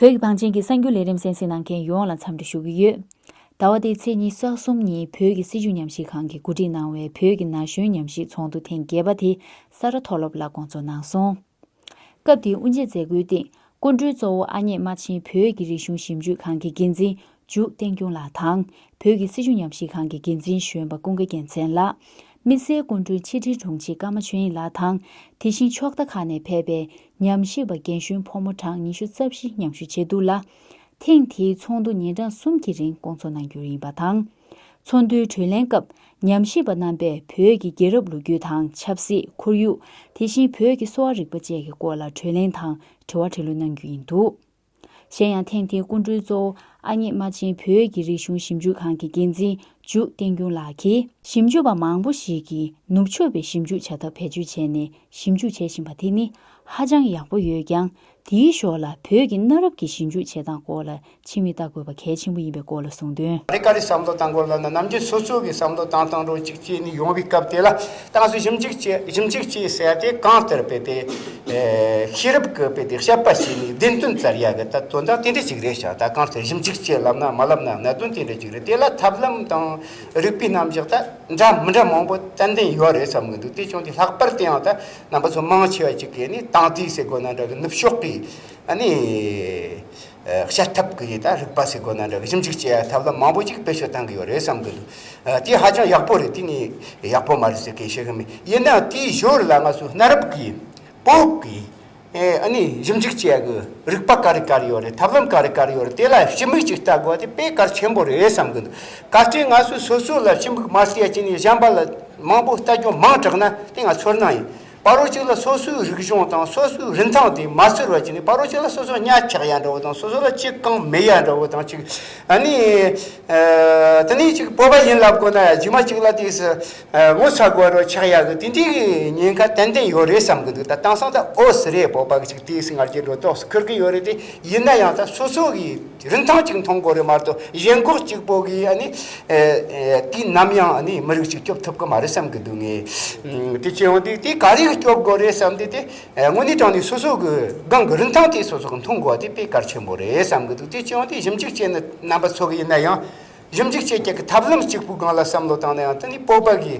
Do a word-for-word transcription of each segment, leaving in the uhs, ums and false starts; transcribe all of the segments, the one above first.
བོད་ཀྱི་བང་ཆེན་གྱི་གསར་འགྱུར་ལས་རིམ་གསན་གཟིགས་གནང་མཁན་ཡོངས་ལ་འཚམས་འདྲི་ཞུ་གི་ཡོད། ཟླ་བ་འདིའི་ཚེས་ཉི་ཤུ་རྩ་གསུམ་ཉིན་བོད་ཀྱི་སྲིད་བྱུས་ཉམས་ཞིབ་ཁང་གིས་གོ་སྒྲིག་གནང་བའི་བོད་ཀྱི་ན་གཞོན་ཉམས་ཞིབ་ཚོགས་འདུ་ཐེངས་བརྒྱད་པ་དེ་ས་རཱ་མཐོ་སློབ་ལ་བསྐོང་ཚོགས་གནང་སོང་། སྐབས་དེའི་དབུ་འབྱེད་མཛད་སྒོའི་སྟེང་སྐུ་མགྲོན་གཙོ་བོ་ཨ་མྱེས་རྨ་ཆེན་བོད་ཀྱི་རིག་གཞུང་ཞིབ་འཇུག་ཁང་གི་འགན་འཛིན་འཇུ་བསྟན་སྐྱོང་ལགས་དང་། བོད་ཀྱི་སྲིད་བྱུས་ཉམས་ཞིབ་ཁང་གི་འགན་འཛིན་གཞོན་པ་ཀུན་དགའ་རྒྱལ་མཚན་ལགས། དམིགས་བསལ་སྐུ་མགྲོན་ཕྱི་དྲིལ་དྲུང་ཆེ་ཀརྨ་ཆོས་དབྱིངས་ལགས་དང་། དེ་བཞིན་ཕྱོགས་མཐའ་ཁག་ནས་ཕེབས་པའི་ཉམས་ཞིབ་པ་རྒན་གཞོན་ཕོ་མོ་གྲངས་ཉི་ཤུ་རྩ་བཞི་མཉམ་ཞུགས་བྱས་འདུག་ལ། ཐེངས་དེའི་ཚོགས་འདུ་ཉིན་གྲངས་གསུམ་གྱི་རིང་བསྐོང་ཚོགས་གནང་རྒྱུ་ཡིན་པ་དང་། ཚོགས་འདུའི་གྲོས་གླེང་སྐབས་ཉམས་ཞིབ་པ་རྣམ་པས་བོད་ཀྱི་རྒྱལ་རབས་ལོ་རྒྱུས་དང་ཆབ་སྲིད། ཁོར་ཡུག་དེ་བཞིན་བོད་ཀྱི་གསོ་བ་རིག་པ་བཅས་ཀྱི་སྐོར་ལ་གྲོས་གླེང་དང་དྲི་བ་དྲིས་ལན་གནང་རྒྱུ་ཡིན་འདུག་གཞན་ཡང་ཐེངས་འདིའི་སྐུ་མགྲོན་གཙོ་བོ་ཨ་མྱེས་རྨ་ཆེན་བོད་ཀྱི་རིག་གཞུང་ཞིབ་འཇུག་ཁང་གི་འགན་འཛིན་འཇུ་བསྟན་སྐྱོང་ལགས་ཀྱིས། ཞིབ་འཇུག་པ་མང་པོ་ཞིག་གིས་ནུབ་ཕྱོགས་པའི་ཞིབ་འཇུག་བྱ་ཐབས་བེད་སྤྱོད་བྱས་ནས་ཞིབ་འཇུག་བྱེད་བཞིན་པ་དེ་ནི་ཧ་ཅང་ཡག་པོ་ཡོད་ཀྱང་། དེའི་ཞོར་ལ་བོད་ཀྱི་གནའ་རབས་ཀྱི་ཞིབ་འཇུག་བྱེད་སྟངས་སྐོར་ལ་ཕྱི་མིག་ལྟ་དགོས་པ་གལ་ཆེན་པོ་ཡིན་པའི་སྐོར་ལ་གསུངས་དོན། རེ་ག་རེ་བསམ་བློ་བཏང་དགོས་ལབ་ན། ནམ་རྒྱུན་སོ་སོ་གི་བསམ་བློ་བཏང་སྟངས་འགྲོ་གཅིག་བྱས་ནས་ཡོང་བའི་སྐབས་དེ་ལ་ད་ང་ཚོས་ཞིབ་འཇུག་བྱེད་ཞིབ་འཇུག་བྱེད་ཟེར་ཡ་དེ་གང་ལྟར་དཔེ་དེ་ཤེས་རབ་ཀྱི་དཔེ་དེ་དཔྱད་པ་བྱས་ནས་བདེན་དོན་བཙལ་ཡ་གི་ད་དོན་དག་དེ་འདྲ་ཅིག་རེད་ཤག་ད་གང་ལྟར་ཞིབ་འཇུག་བྱེད་ལབ་ན་མ་ལབ་ན་གནད་དོན་དེ་འདྲ་ཅིག་རེད། དེ་ལ་ཐབས་ལམ་དང་རིགས་པའི་རྣམ་གཞག་ད་འདྲ་མི་འདྲ་མང་པོ་ཏན་ཏན་ཡོད་རེད་བསམ་གི་འདུག་དེ་བྱུང་དུས་ལྷག་པར་དུ་ཡང་ད་རྣམ་པ་ཚོ་མང་ཆེ་བ་ཅིག་གིས་ནི་དེང་དུས་ཟེར་དགོས་ན་འདྲ་གི་ནུབ་ཕྱོགས་ཀྱི་ཨ་ནི། བཤད་ཐབས་ཀྱི་ད་རིག་པ་ཟེར་དགོས་ན་འདྲ་གི་ཞིབ་འཇུག་བྱེད་ཡ་ཐབས་ལམ་མང་པོ་ཅིག་བེད་སྤྱོད་བཏང་གི་ཡོད་རེད་བསམ་གི་འདུག་དེ་ཧ་ཅང་ཡག་པོ་རེད། དེ་ངས་ཡག་པོ་མ་རེད་ཟེར་མཁན་བཤད་གི་མེད། ཡིན་ནའང་དེའི་ཞོར་ལ་ང་ཚོ་གནའ་རབས་ཀྱི་བོད་ཀྱི་ཨ་ནི་ཞིབ་འཇུག་བྱེད་ཡ་གི་རིག་པ་ག་རེ་ག་རེ་ཡོད་རེད། ཐབས་ལམ་ག་རེ་ག་རེ་ཡོད་རེད། དེ་ལ་ཞིབ་མོ་ཅིག་ལྟ་དགོས་པ་དེ་དཔེ་གལ་ཆེན་པོ་རེད་བསམ་གི་འདུག་གལ་ཏེ་ང་ཚོས་སོ་སོ་ལ་ཞིབ་མོ་མ་བྱས་ཡ་བྱས་ནས་གཞན་པ་ལ་མང་པོ་ལྟ་རྒྱུ་མང་དྲགས་ན་དེ་ང་ཚོར་སྣང་ཡིན། བར་རོ་གཅིག་ལ་སོ་སོའི་རིག་གཞུང་དང་སོ་སོའི་རིན་ཐང་དེ་མ་ཚོར་བ་བྱས་ནས་བར་རོ་གཅིག་ལ་སོ་སོ་གཉའ་ཆག་ཡ་འདྲ་བོ་དང་སོ་སོ་ལ་ཅི་གང་མེད་ཡ་འདྲ་བོ་དང་ཅིག་ཨ་ནི། ཨ། དེ་ནས་ཅིག་བོད་པ་ཡིན་ལབ་དགོས་ན་ཡ་རྗེས་མ་ཅིག་ལ་དེས་ངོ་ཚ་དགོས་རོ་ཆག་ཡ་གི་དེ་འདྲའི་ཉེན་ཁ་ཏན་ཏན་ཡོད་རེད་བསམ་གི་འདུག་ད་དེང་སང་ད་ཨོ་སི་རེད། བོད་པ་གི་ཅིག་དེས་ང་རྒྱལ་འགྲོ་ཏོག་སི་ཁུར་གི་ཡོད་རེད་དེ། ཡིན་ན་ཡང་ད་སོ་སོ་གི་རིན་ཐང་ཅིག་མཐོང་དགོས་རེད་མ་གཏོགས་གཞན་འགོག་གཅིག་པོ་གིས་ཨ་ནི་དེ་ནམ་ཡང་ཨ་ནི་མི་རིགས་ཅིག་སྐྱོབ་ཐུབ་གི་མ་རེད་བསམ་གི་འདུག་ངས་དེ་བྱས་ཡོང་དུས་དེ་ག་རེ་སྐྱོབ་དགོས་རེད་བསམ་དུས་དེ་དངོས་གནས་དྲང་ནས་སོ་སོ་གི་སྒང་གི་རིན་ཐང་དེ་སོ་སོ་གི་མཐོང་དགོས་པ་དེ་དཔེ་གལ་ཆེན་པོ་རེད་བསམ་གི་འདུག་དེ་བྱས་ཡོང་དུས་ཞིབ་འཇུག་བྱས་ནས་རྣམ་པ་ཚོ་གི་ཡིན་ན་ཡང་ཞིབ་འཇུག་བྱེད་ཀྱི་ཐབས་ལམ་གཅིག་པུའི་སྒང་ལ་བསམ་བློ་བཏང་ན་ཡང་དེ་ནི་བོད་པ་གི་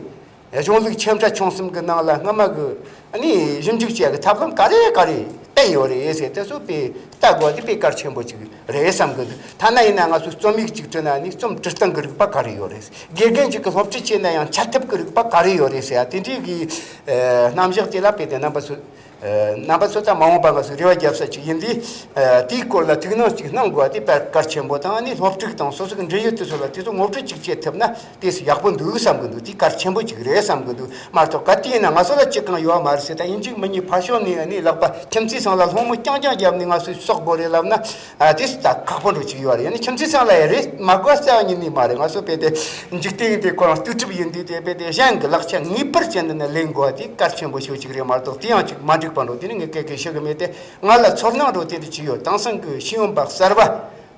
གཞུང་ལུགས་ཆེ་ཕྲ་ཆུང་གསུམ་གྱི་ནང་ལ་སྔ་མ་གི་ཨ་ནི་ཞིབ་འཇུག་བྱེད་ཀྱི་ཐབས་ལམ་ག་རེ་ག་རེ་བསྟན་ཡོད་རེད་ཟེར་དེ་ཚོ་དཔེ་ལྟ་དགོས་དེ་དཔེ་གལ་ཆེན་པོ་ཅིག་རེད་བསམ་གི་འདུག་ཐ་ན་ཡིན་ན་ང་ཚོས་རྩོམ་ཡིག་ཅིག་བྲིས་ན་ནི་རྩོམ་འབྲི་སྟངས་ཀྱི་རིག་པ་ག་རེ་ཡོད་རེད། དགེ་རྒན་ཅིག་གི་སློབ་ཁྲིད་བྱས་ན་ཡང་འཆད་ཐབས་ཀྱི་རིག་པ་ག་རེ་ཡོད་རེད་ཟེར་ཡ་དེ་འདྲའི་གི་རྣམ་གཞག་དེ་ལ་དཔེ་དེ་རྣམ་པ་ཚོས། རྣམ་པ་ཚོ་ད་མ་འོངས་པ་ང་ཚོས་རེ་བ་རྒྱབ་ས་ཅིག་ཡིན་དུས། དེའི་སྐོར་ལ་ཐུགས་སྣང་ཅིག་གནང་དགོས་པ་དེ་དཔེ་གལ་ཆེན་པོ་དང་ཨ་ནི་སློབ་ཕྲུག་དང་སོ་སོ་གི་འབྲེལ་ཡོད་དེ་ཚོ་ལ་དེ་ཚོ་ངོ་སྤྲོད་ཅིག་བྱེད་ཐུབ་ན་དེ་སུ་ཡག་པོ་འདུག་བསམ་གི་འདུག་དེ་གལ་ཆེན་པོ་ཅིག་རེད་བསམ་གི་འདུག་མ་གཏོགས་ག་དུས་ཡིན་ན་ང་ཚོ་ལ་ཅི་གང་ཡོད་མ་རེད་ཟེར། ད་ཡིན་གཅིག་མིན་གཉིས་ཕར་ཕྱོགས་ནས་ཨ་ནི་ལག་པ་ཁྱིམ་མཚེས་ཚང་ལ་སློང་མོ་རྐྱང་རྐྱང་བརྒྱབ་ནས་ང་ཚོས་གསོག་དགོས་རེད་ལབ་ན། ཨ། དེ་ད་ཁག་པོ་འགྲོ་ཅིག་ཡོད་རེད། ཡང་ན་ཁྱིམ་མཚེས་ཚང་ལ་ཡང་རེད་མ་དགོས་རྩ་བ་ཉིད་ནས་མ་རེད། ང་ཚོ་དཔེ་དེ་འཇིག་རྟེན་དེ་ཁོ་རང་ལྟོས་གྲུབ་ཡིན་དུས་དེ་དཔེ་དེ་གཞན་གྱི་ལག་ཆ་ངེས་པར་ཅན་དུ་ནས་ལེན་དགོས་པ་དེ་གལ་ཆེན་པོ་ཤོས་ཅིག་རེད་མ་གཏོགས་དེ་ཡང་ཅིག་མ་འགྲིག་པ་འགྲོ། དེ་ནི་ངས་སྐད་སྐད་ཤོད་གི་མེད་དེ། ང་ལ་ཚོར་སྣང་འགྲོ་དེ་འདྲ་ཅིག་ཡོད། དེང་སང་གི་ཤེས་ཡོན་པ་གསར་པ་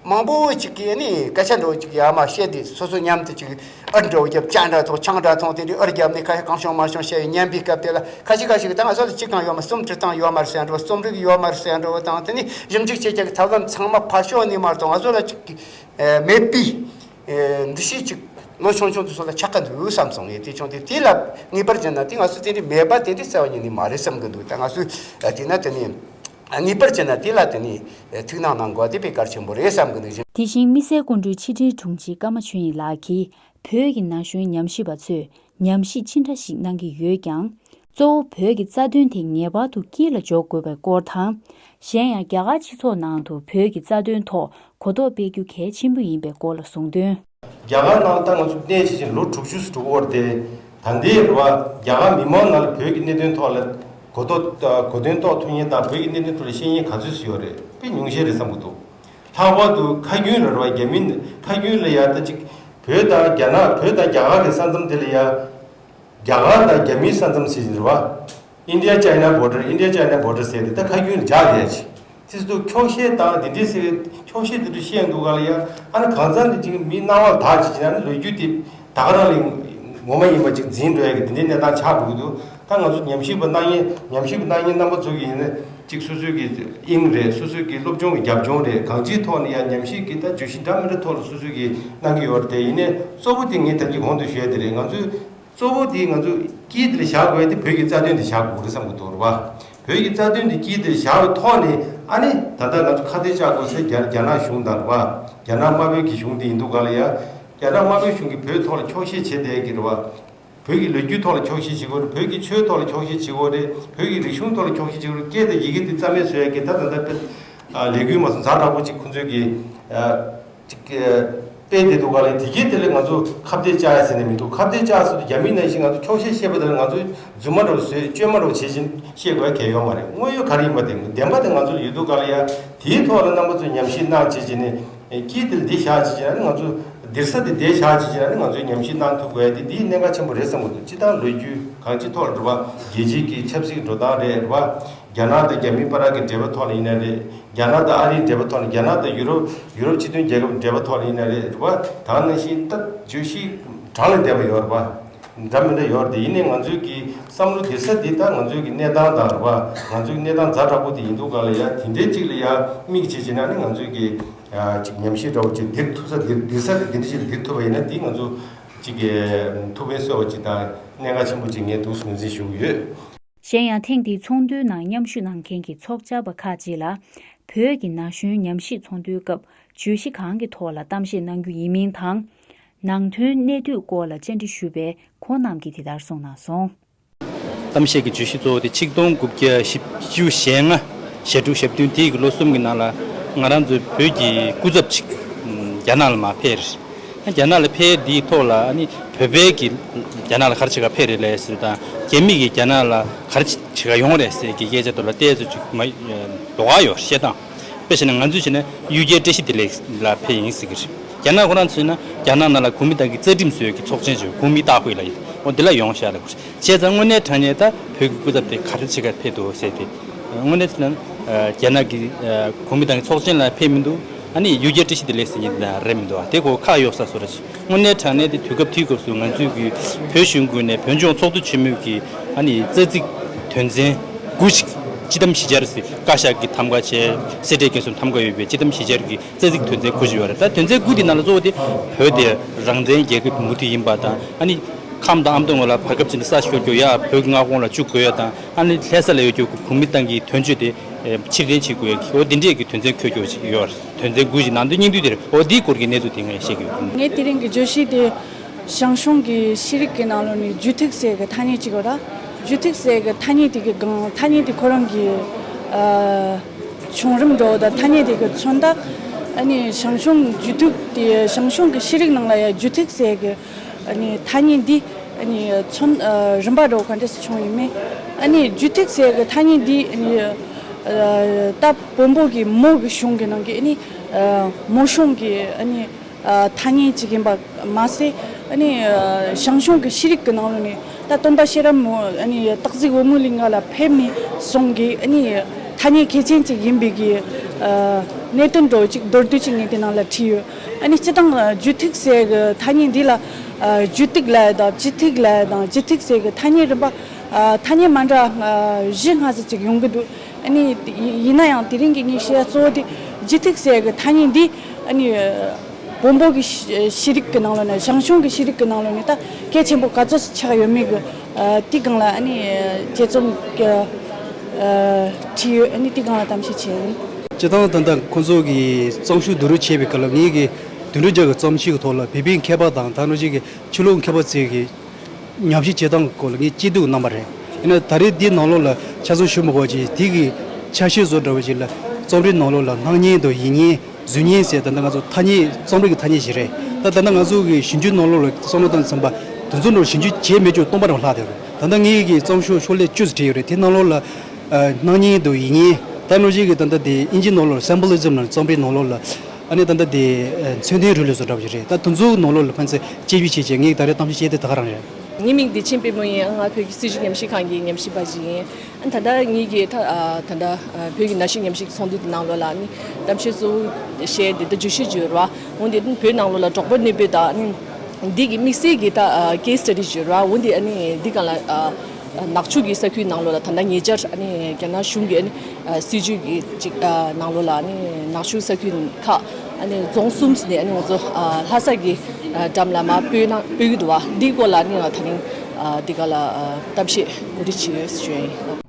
མང་པོ་ཅིག་གིས་ནི་སྐད་ཆ་འགྲོ་ཅིག་ཡར་མར་བཤད་དེ་སོ་སོ་མཉམ་དུ་ཅིག་ཨར་འདྲ་བོ་རྒྱབ། ཅ་འདྲ་ཐོག་ཆང་འདྲ་འཐུང་། དེ་འདྲའི་ཨར་རྒྱབ་ནས་ཁ་ཤས་གང་བྱུང་མང་བྱུང་བཤད་ཡོད། ཉན་པའི་སྐབས་དེ་ལ་ཁ་ཤས་ཁ་ཤས་ཀྱིས་ད་ང་ཚོ་ལ་ཅི་གང་ཡོད་མ། རྩོམ་འབྲི་སྟངས་ཡོད་མ་རེད་ཟེར་འགྲོ། རྩོམ་རིག་ཡོད་མ་རེད་ཟེར་འགྲོ་དང་། དེ་ནི་ཞིབ་འཇུག་བྱེད་ཀྱི་ཐབས་ལམ་ཚང་མ་ཕར་ཕྱོགས་ནས་མ་གཏོགས་ང་ཚོ་ལ་ཅིག་མེད་པའི་འདུ་ཤེས་ཅིག་ལོ་ཆུང་ཆུང་དུ་སོགས་ལ་ཆགས་ཀྱི་འདུག་བསམ་སོང་ངས། དེ་བྱུང་དུས་དེ་ལ་ངེས་པར་བྱས་ན་དེ་ང་ཚོ་དེ་འདྲའི་མེད་པ་དེ་འདྲའི་རྩ་བ་ཉིད་ནས་མ་རེད་བསམ་གྱི་འདུག་ད་ང་ཚོས་དེ་ན་དེ་ནས་ངེས་པར་བྱས་ན་དེ་ལ་དེ་ནས་ཐུགས་སྣང་གནང་དགོས་པ་དེ་དཔེ་གལ་ཆེན་པོ་རེད་བསམ་གྱི་འདུག་དེ་བཞིན་དམིགས་བསལ་སྐུ་མགྲོན་ཕྱི་དྲིལ་དྲུང་ཆེ་ཀརྨ་ཆོས་དབྱིངས་ལགས་ཀྱིས་བོད་ཀྱི་ན་གཞོན་ཉམས་ཞིབ་པ་ཚོས་ཉམས་ཞིབ་ཅི་འདྲ་ཞིག་གནང་གི་ཡོད་ཀྱང་། གཙོ་བོ་བོད་ཀྱི་རྩ་དོན་དེ་ངེས་པར་དུ་དཀྱིལ་ལ་འཇོག་དགོས་པའི་སྐོར་དང་། གཞན་ཡང་རྒྱ་གར་སྤྱི་ཚོགས་ནང་དུ་བོད་ཀྱི་རྩ་དོན་ཐོག་གོ་རྟོགས་སྤེལ་རྒྱུ་གལ་ཆེན་པོ་ཡིན་པའི་སྐོར་ལ་གསུངས་དོན། རྒྱ་གར་ནང་ད་ང་ཚོ་གནས་བྱེད་བཞིན་ལོ་དྲུག་ཅུ་ཙམ་འགྲོ་གི་ཡོད་རེད་དེ། ད་ལྟའི་རེད་བ། རྒྱ་གར་མི་མང་ནང་ལ་བོད་ཀྱི་གནད་དོན་ཐོག་ལ་གོ་རྟོགས་གོ་དོན་རྟོགས་ཐུབ་མཁན་དང་བོད་ཀྱི་གནད་དོན་ཐོག་ལ་ཤེས་མཁན་ག་ཚོད་ཙམ་ཡོད་རེད། དཔེ་ཉུང་ཤས་རེད་བསམ་གྱི་འདུག་ལྷག་པར་དུ་ཁ་རྒྱུན་ལ་རེད་བ། རྒྱ་མི་ཁ་རྒྱུན་ལ་ཡ་ད་ཅིག་བོད་དང་རྒྱ་ནག་བོད་དང་རྒྱ་གར་གྱི་ས་མཚམས་དེ་ལ་ཡ། རྒྱ་གར་དང་རྒྱ་མིའི་ས་མཚམས་ཟེར་གྱི་རེད་བ། India China border, India China border ཟེར་ཏེ་ད་ཁ་རྒྱུན་ལ་འཇགས་བསྡད་ཅིག་དེ་ཚོ་འཁྱོག་བཤད་དང་དེ་འདྲའི་ཟེར་འཁྱོག་བཤད་དེ་ཚོ་བཤད་འདུག་ག་ལ་ཡ། ཨ་ནི་གང་ཚང་དེ་ཅིག་མི་སྣང་བ་དག་ཅིག་བྱས་ན་ནི་ལོ་རྒྱུས་དེ་ད་ག་རང་ལ་ངོ་མ་ཡིན་པ་ཅིག་འཛིན་འགྲོ་ཡ་གི་དེ་འདྲའི་གནས་སྟངས་ཆགས་འགྲོ་གི་འདུག་ད་ང་ཚོ་ཉམས་ཞིབ་པ་གནང་མཁན་ཉམས་ཞིབ་པ་གནང་མཁན་རྣམ་པ་ཚོ་གིས་ཡིན་ན། གཅིག་སོ་སོའི་གི་དབྱིངས་རེད། སོ་སོའི་གི་སློབ་སྦྱོང་གི་རྒྱབ་ལྗོངས་རེད། གང་ཅིའི་ཐོག་ནས་ཡང་ཉམས་ཞིབ་ཀྱི་ད་བརྗོད་གཞི་འདྲ་མི་འདྲ་ཐོག་ལ་སོ་སོའི་གི་གནང་གི་ཡོད་རེད་དེ། ཡིན་ནའི་གཙོ་བོ་དེ་ངས་ད་གིན་གོང་དུ་ཞུས་དེ་རེད། ང་ཚོས་གཙོ་བོ་དེ་ང་ཚོས་དཀྱིལ་དེ་ལ་བཞག་དགོས་དེ་བོད་ཀྱི་རྩ་དོན་དེ་བཞག་དགོས་རེད་བསམ་གི་འདུག་རེད་པ། བོད་ཀྱི་རྩ་དོན་དེ་དཀྱིལ་དེ་ལ་བཞག་པའི་ཐོག་ནས་ཨ་ནི་ད་ལྟ་ང་ཚོ་ཁ་གཏད་བཅག་དགོས་ཟེར་རྒྱ་རྒྱ་ནག་གཞུང་དང་རེད་པ། རྒྱ་ནག་དམར་པོའི་གི་གཞུང་དེ་ཡིན་དུས་ག་ལ་ཡ། རྒྱ་ནག་དམར་པོའི་གཞུང་གིས་བོད་ཐོག་ལ་འཁྱོག་བཤད་བྱེད་བསྡད་ཀྱི་རེད་པ། བོད་ཀྱི་ལོ་རྒྱུས་ཐོག་ལ་འཁྱོག་བཤད་བྱེད་ཀྱི་ཡོད་རེད། བོད་ཀྱི་ཆོས་ཐོག་ལ་འཁྱོག་བཤད་བྱེད་ཀྱི་ཡོད་རེད། བོད་ཀྱི་རིག་གཞུང་ཐོག་ལ་འཁྱོག་བཤད་བྱེད་ཀྱི་ཡོད་རེད། སྐད་དང་ཡི་གེ་དེ་རྩ་མེད་བཟོ་ཡ་གི་ད་ད་ལྟ་དཔེ་ཨ་ལས་འགུལ་མ་སོང་ཛ་དྲག་པོ་ཅིག་ཁོང་ཚོས་ཀྱི་ཨ་ཅིག་ཨ་སྤེལ་བསྡད་འདུག་ག་ལ། དེ་གའི་དེ་ལ་ང་ཚོ་ཁ་གཏད་བཅག་ཡ་ཟེར་ནས་མི་འདུག་ཁ་གཏད་བཅག་ཟེར་དུས་རྒྱ་མིའི་ནང་བཞིན་ང་ཚོ་འཁྱོག་བཤད་བཤད་པ་དེ་ལ་ང་ཚོ་རྫུན་མ་འདྲ་བོ་བཟོས་བཅོས་མ་འདྲ་བོ་བྱེད་བཞིན་བཤད་དགོས་ཡ་གལ་ཡོད་མ་རེད། དངོས་ཡོད་ག་རེ་ཡིན་པ་དེ་བདེན་པ་དེ་ང་ཚོ་ལ་ཡོད་འདུག་ག་ལ། ཡ་དེའི་ཐོག་ལ་རྣམ་པ་ཚོས་ཉམས་ཞིབ་གནང་བྱེད་བྱེད་ནས་དཀྱིལ་དེ་ལ་འདི་བཞག་བྱེད་བྱེད་ན་ནི་ང་ཚོ། སྡིར་ས་དེ་བསྡད་བཞག་ཅིག་བྱས་ན་ནི་ང་ཚོས་ཉམས་ཞིབ་གནང་ཐུབ་དགོས་ཡ་དེ་འདིའི་གནད་འགག་ཆེན་པོ་རེད་བསམ་གྱི་འདུག་སྤྱིར་བཏང་ལོ་རྒྱུས་གང་ཅིའི་ཐོག་ལ་རེད་པ། རྒྱལ་སྤྱིའི་གི་ཆབ་སྲིད་འགྲོ་སྟངས་རེད་རེད་པ། རྒྱ་ནག་དང་རྒྱ་མིའི་བར་གྱི་འབྲེལ་བ་ཐོག་ནས་ཡིན་ན་རེད། རྒྱ་ནག་དང་ཨ་རིའི་འབྲེལ་བ་ཐོག་ནས། རྒྱ་ནག་དང་ཡུ་རོབ་ཡུ་རོབ་སྤྱི་མཐུན་རྒྱལ་ཁབ་འབྲེལ་བ་ཐོག་ནས་ཡིན་ན་རེད་རེད་པ། ད་ག་ནང་བཞིན་ད་བརྗོད་གཞི་གྲངས་ལས་འདས་པ་ཡོད་རེད་པ། འདྲ་མི་འདྲ་ཡོད་རེད་དེ། ཡིན་ནའི་ང་ཚོའི་གི་བསམ་བློ་སྡིར་ས་འདི་ད་ང་ཚོའི་གི་གནས་སྟངས་དང་རེད་པ། ང་ཚོའི་གནས་སྟངས་ཛ་དྲག་པོ་དེ་ཡིན་དུས་ག་ལ་ཡ་དེ་འདྲའི་ཅིག་ལ་ཡ་དམིགས་བྱེད་བྱེད་ན་ནི་ང་ཚོའི་གི་ཅིག་ཉམས་ཞིབ་འདྲ་བོ་ཅིག་འདིར་ཐུབ་ས་འདིར་འདིར་ས་འདི་འདྲ་ཞིག་འདིར་ཐུབ་པ་ཡིན་ན་འདི་ང་ཚོ་ཅིག་གི་ཐུགས་ཕན་གསོས་པ་ཅིག་དང་གནད་འགག་ཆེན་པོ་ཅིག་ངས་འདུག་ངོས་འཛིན་ཞུ་གི་ཡོད། གཞན་ཡང་ཐེངས་འདིའི་ཚོགས་འདུའི་ནང་མཉམ་ཞུགས་གནང་མཁན་གྱི་ཚོགས་བཅར་བ་ཁག་ཅིག་ལ་བོད་ཀྱི་ན་གཞོན་ཉམས་ཞིབ་ཚོགས་འདུའི་སྐབས་བརྗོད་གཞི་གང་གི་ཐོག་ལ་གཏམ་བཤད་གནང་རྒྱུ་ཡིན་མིན་དང་། ནང་དོན་གནད་བསྡུས་སྐོར་ལ་བཅར་འདྲི་ཞུས་པས་ཁོང་རྣམས་ཀྱིས་འདི་ལྟར་གསུངས་གནང་སོང་། གཏམ་བཤད་ཀྱི་བརྗོད་གཞི་གཙོ་བོ་དེ་ཆིག་སྟོང་དགུ་བརྒྱ་བཞི་བཅུ་ཞེ་ལྔ་ཞེ་དྲུག་ཞེ་བདུན་དེའི་གི་ལོ་གསུམ་གྱི་ནང་ལ་ང་རང་ཚོའི་བོད་ཀྱི་སྐུ་ཚབ་ཅིག་རྒྱ་ནག་ལ་མར་ཕེབས་རེད། རྒྱ་ནག་ལ་ཕེབས་དེའི་ཐོག་ལ་ཨ་ནི་བོད་པའི་གི་རྒྱ་ནག་ལ་ག་རེ་བྱེད་ག་ཕེབས་རེད་ལབ་ཟེར་དང་རྒྱ་མི་གི་རྒྱ་ནག་ལ་ག་རེ་བྱེད་ག་ཡོང་རེད་ཟེར་གི་སྐད་ཆ་དེ་ལ་ཏོག་ཙམ་ཅིག་མ་ལོགས་ཀ་ཡོད་བཤད་སྟངས། དཔེ་བྱས་ན་ང་ཚོས་བྱས་ན་གཡུལ་རྒྱལ་བཀྲ་ཤིས་བདེ་ལེགས་ལ་ཕེབས་ཡིན་ཟེར་གི་རེད། རྒྱ་ནག་ཁོ་རང་ཚོས་ན་རྒྱ་ནག་ནང་ལ་གོང་མའི་ཏང་གི་རྩ་ཁྲིམས་བཟོས་ཀྱི་ཚོགས་ཆེན་བྱས། གོང་མའི་ཏང་དཔེ་ལ་ཡིན། འོ་འདི་ལ་ཡོང་ཤག་ལབ་གི་རེད། བྱས་ཙང་དངོས་གནས་དྲང་གནས་ད་བོད་ཀྱི་སྐུ་ཚབ་དེ་ག་རེ་བྱེད་ག་ཕེབས་འདུག་ཟེར་ཏེ། དངོས་གནས་བྱས་ན་རྒྱ་ནག་གི་གོང་མའི་ཏང་གི་ཚོགས་ཆེན་ལ་ཕེབས་མི་འདུག་ཨ་ནི་གཡུལ་རྒྱལ་བཀྲ་ཤིས་བདེ་ལེགས་ཟེར་མཁན་དེ་རེད་མི་འདུག་ཨ། དེ་ཁོ་ཁག་གཡོག་ས་བཟོ་འདྲ་ཞིག་དངོས་གནས་དྲང་གནས་དེ་དུས་སྐབས་དེའི་སྐབས་སུ་ང་ཚོས་ཀྱི་བོད་གཞུང་ངོས་ནས་བོད་ལྗོངས་ཚོགས་འདུ་ཆེན་མོའི་གི་ཨ་ནི་རྩ་ཚིག་དོན་ཚན་དགུ་ཞིག་སྤྱི་དམ་བཞི་ཆར་ཟེར། བཀའ་ཤག་གི་ཐམ་ག་བྱས། སེ་འབྲས་དགེ་གསུམ་ཐམ་ག་ཡོད་པའི་སྤྱི་དམ་བཞི་ཆར་གྱི་རྩ་ཚིག་དོན་ཚན་དགུ་ཞིག་ཡོད་རེད། ད་དོན་ཚན་དགུ་དེའི་ནང་ལ་གཙོ་བོ་དེ་བོད་དེ་རང་བཙན་རྒྱལ་ཁབ་མུ་མཐུད་ཡིན་པ་དང་། ཨ་ནི་ཁམས་དང་ཨ་མདོ་ངོས་ལ་བར་སྐབས་ཅིག་ནས་ས་ཞོག་རྒྱུ་ཡ་བོད་ཀྱི་མངའ་ཁོངས་ལ་བཅུག་དགོས་ཡ་དང་། ཨ་ནི་ལྷ་ས་ལ་ཡོད་རྒྱུ་གོང་མའི་ཏང་གི་དོན་གཅོད་དེ་ཕྱིར་འཐེན་བྱེད་དགོས་ཡ་གི་འོ་དེ་འདྲས་ཀྱི་དོན་ཚན་འཁོད་རྒྱུ་ཅིག་ཡོད་རེད། དོན་ཚན་དགུ་ཞིག་ནང་དོན་སྙིང་བསྡུས་དེ་རེད། འོ་དེའི་སྐོར་གྱི་གནས་ཚུལ་དེ་ངས་བཤད་ཀྱི་ཡོད། ངས་དེ་རིང་གི་བརྗོད་གཞི་དེ་ཞང་ཞུང་གི་ཤེས་རིག་གི་ནང་ལོགས་ནས་རྒྱུད་ཐིག་ཟེར་གི་ཐ་སྙད་ཅིག་ཡོད་ར། རྒྱུད་ཐིག་ཟེར་གི་ཐ་སྙད་དེ་གི་སྒང་ཐ་སྙད་དེ་ཁོ་རང་གི་ཨ་བྱུང་རིམ་འདྲ་བོ་དང་ཐ་སྙད་དེ་གི་མཚོན་རྟགས། ཨ་ནི་ཞང་ཞུང་རྒྱུད་ཐིག་དེ་ཞང་ཞུང་གི་ཤེས་རིག་ནང་ལ་ཡང་རྒྱུད་ཐིག་ཟེར་གི་ཨ་ནི་ཐ་སྙད་འདི་ཨ་ནི་མཚོན་ཨ་རིམ་པ་འདྲ་བོ་ག་འདྲས་སེ་བྱུང་ཡོད་མེད། ཨ་ནི་རྒྱུད་ཐིག་ཟེར་གི་ཐ་སྙད་འདི་ཨ་ནི་ཨ་ད་བོན་པོ་གི་མོ་གི་གཞུང་གི་ནང་གི་ཨ་ནི་ཨ་མོ་གཞུང་གི་ཨ་ནི་ཨ་ཐ་སྙད་ཅིག་ཡིན་པ་མ་ཟད། ཨ་ནི་ཨ་ཞང་ཞུང་གི་ཤེས་རིག་གི་ནང་ལོགས་ནས་ད་སྟོན་པ་ཤེས་རབ་མོ་ཨ་ནི་སྟག་གཟིག་བུ་མོ་གླིང་ག་ལ་ཕེབས་ནས་བཟུང་གི་ཨ་ནི་ཐ་སྙད་གལ་ཆེན་ཅིག་ཡིན་པའི་གི་ཨ་གནད་དོན་འདྲ་བོ་ཅིག་མདོར་བསྡུས་ཅིག་ངས་དེ་ནང་ལ་བྲིས་ཡོད། ཨ་ནི་སྤྱིར་བཏང་རྒྱུད་ཐིག་ཟེར་གི་ཐ་སྙད་འདི་ལ་ཨ་རྒྱུད་ཐིག་ལབ་ཡ་དང་སྤྱི་ཐིག་ལབ་ཡ་དང་རྒྱུད་ཐིག་ཟེར་གི་ཐ་སྙད་རིམ་པ་ཨ་ཐ་སྙད་མ་འདྲ་ཨ་བཞི་ལྔ་ཙམ་ཅིག་ཡོང་གི་འདུག་ཨ་ནི་ཡིན་ན་ཡང་དེ་རིང་གི་ངས་བཤད་ཡ་གཙོ་བོ་དེ་རྒྱུད་ཐིག་ཟེར་གི་ཐ་སྙད་འདི་ཨ་ནི་བོན་པོ་གི་ཤེས་ཤེས་རིག་གི་ནང་ལོགས་ནས་ཞང་ཞུང་གི་ཤེས་རིག་གི་ནང་ལོགས་ནས་ད་གལ་ཆེན་པོ་ག་ཚོད་ཆགས་ཡོད་མེད་གི་ཨ་དེ་སྒང་ལ་ཨ་ནི་དཔྱད་རྩོམ་གི་ཨ་བྲིས་ཡོད། ཨ་ནི་དེ་སྒང་ལ་གཏམ་བཤད་བྱས་ཡིན། སྤྱིར་བཏང་ད་ལྟ་ཁོང་ཚོ་གིས་རྩོམ་ཤོག་བསྡུ་རུབ་བྱས་པའི་སྐབས་ལ་ངེད་ཀྱིས་དོན་གྲུབ་རྒྱལ་གྱི་རྩོམ་ཤོག་གི་ཐོག་ལ་བོད་པའི་མཁས་པ་དང་ད་ནང་བཞིན་གྱི་ཕྱི་ལོགས་མཁས་པ་ཚོས་ཀྱི་ཉམས་ཞིབ་བྱེད་སྟངས་ཀྱི་སྐོར་ལ་ངས་དཔྱད་བསྡུར་གནང་པ་རེད། ཡིན་ན་ད་རེས་འདིའི་ནང་ལོགས་ལ་ཆ་ཚང་ཞུ་མི་དགོས་པ་ཅིག་དེ་གི་ཆ་ཤས་བཟོ་འདྲ་བ་ཅིག་ལ་རྩོམ་རིག་ནང་ལོགས་ལ་སྣང་བརྙན་དང་ཡིད་བརྙན། གཟུགས་བརྙན་ཟེར་ད་ལྟ་ང་ཚོ་ཐ་སྙད་རྩོམ་རིག་གི་ཐ་སྙད་ཞིག་རེད། ད་ད་ལྟ་ང་ཚོ་གི་ཞིབ་འཇུག་ནང་ལོགས་ལ་བསམ་བློ་བཏང་ཙམ་པ་དེ་ཚོ་ནང་ཞིབ་འཇུག་བྱས་མེད་ཅོག་སྟོང་པ་རང་ལྷག་བསྡད་རེད། ད་ལྟ་ངེད་ཀྱི་རྩོམ་ཤོག་ཤོག་ལྷེ་བཅུ་ཙམ་བྲིས་ཡོད་རེད། དེ་ནང་ལོགས་ལ་ཨ་སྣང་བརྙན་དང་ཡིད་བརྙན། ད་ནང་བཞིན་གྱི་ད་ལྟ་དེ་ཨིན་ཇིའི་ནང་ལོགས་ལ་སིམ་བྷོ་ལི་ཛམ་ལ་རྩོམ་རིག་ནང་ལོགས་ལ་ཨ་ནི་ད་ལྟ་དེ་ཨ་མཚོན་དོན་རིགས་ལ་བཟོ་འདྲ་བ་ཞིག་རེད། ད་དེ་ཚོའི་ནང་ལོགས་ལ་ཕན་ཚུན་དཔྱད་ཞིབ་བྱས་བྱས་ངེད་ཀྱི་ད་རེས་གཏམ་བཤད་བྱས་དེ་ད་ག་རང་རེད། ངའི་མིང་བདེ་ཆེན་པད་མོ་ཡིན། ང་བོད་ཀྱི་སྲིད་བྱུས་ཉམས་ཞིབ་ཁང་གི་ཉམས་ཞིབ་པ་ཞིག་ཡིན། ད་ལྟ་ངེད་ཀྱི་ད་ད་ལྟ་བོད་ཀྱི་ན་གཞོན་ཉམས་ཞིབ་ཀྱི་ཚོགས་འདུ་དེ་ནང་ལོགས་ལ་ནི་གཏམ་བཤད་གཙོ་བོ་བཤད་དེ་ད་བརྗོད་གཞི་བརྗོད་ར། འོན་ཏེ་བོད་ནང་ལོགས་ལ་འབྲོག་པ་གནས་སྤོས་དང་ནི་འདི་གི་དམིགས་བསལ་གྱི་ད་case study་བརྗོད་ར། འོན་ཏེ་ནི་འདི་གང་ལ་ ནག་ཆུ་གི་ས་ཁུལ་ནང་ལོགས་ལ་ད་ལྟ་ཉེ་ཆར་ཨ་ནི་རྒྱ་ནག་གཞུང་གི་ཨ་ནི་སྲིད་ཇུས་ཀྱི་ཅིག་ནང་ལོགས་ལ་ཨ་ནི་ནག་ཆུ་ས་ཁུལ་ཁག་ཨ་ནི་རྫོང་གསུམ་ནས་ཨ་ནི་ང་ཚོ་ལྷ་ས་གི་འགྲམ་ལ་མར་སྤོས་ན་སྤོ་གི་འདུག་བ། འདིའི་སྐོར་ལ་ཨ་ནི་ད་རིང་འདི་ག་ལ་གཏམ་བཤད་གོ་སྒྲིག་བྱས་ཡོད་ཞུ་ཡིན།